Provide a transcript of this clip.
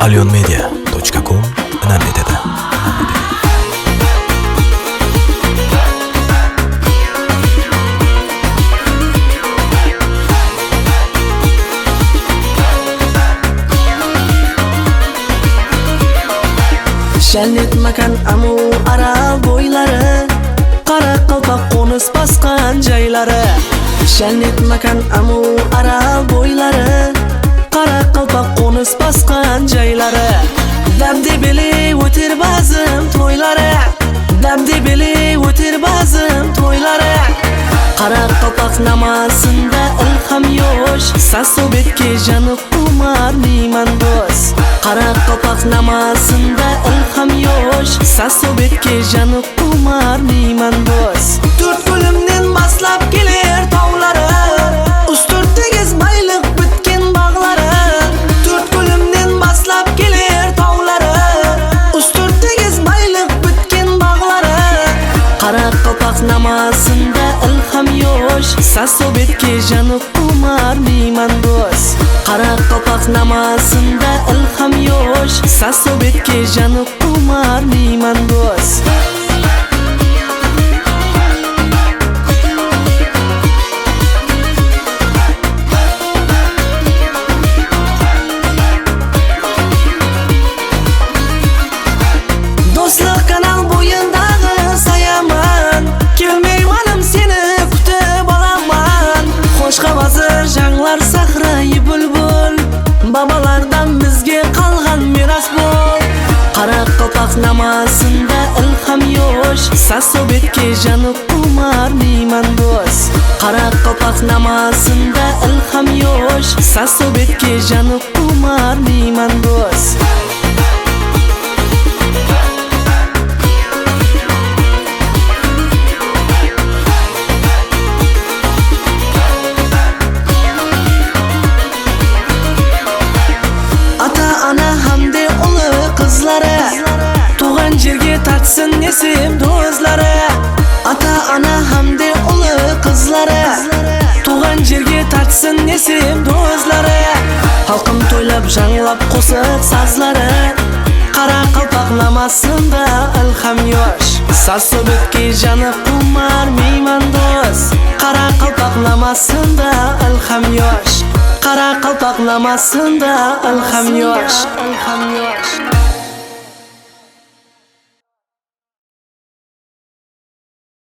Alyonmedia.com in'am etadi. Жәннет мәкан Аму Арал бойлары, Қарақалпақ қоныс басқан жайлары. Жәннет мәкан Аму Арал бойлары, Қарақалпақ қоныс басқан жайлары. Дәбдебелі өтер базым тойлары, дәбдебелі өтер базым тойлары. Қарақалпақ намазында ілхам yosh, саз сообетке жаны құмар меймандос. Қарақалпақ намазында ілхам yosh, саз сообетке жаны құмар меймандос. Төрт көлімнен баслап келер таулары, Үстірт тегіз байлық біткен бағлары. Төрт көлімнен баслап келер таулары, Үстірт тегіз байлық біткен бағлары. Қарақалпақ намазында ілхам yosh, саз сообетке жаны құмар меймандос. Қарақалпақ намазында ілхам yosh, саз сообетке жаны құмар меймандос. Достық канал бойындағы саяман, келмейманым сені күтіп аламан. Хош хавазы жаңлар сахрайы бүлбүл, бабалардан бізге қалған мирас бол. Қарақалпақ намазында ілхам yosh, саз сообетке жаны құмар меймандос. Қарақалпақ намазында ілхам yosh, саз сообетке жаны құмар меймандос. Туған жерге тартсын несіп дозлары, ата-ана хамде ұлы қызлары. Туған жерге тартсын несіп дозлары. Халқым тойлап жаңлап қосық сазлары, Қарақалпақ намазында ілхам yosh, саз сообетке жаны құмар меймандос. Қарақалпақ намазында ілхам yosh, Қарақалпақ намазында ілхам yosh.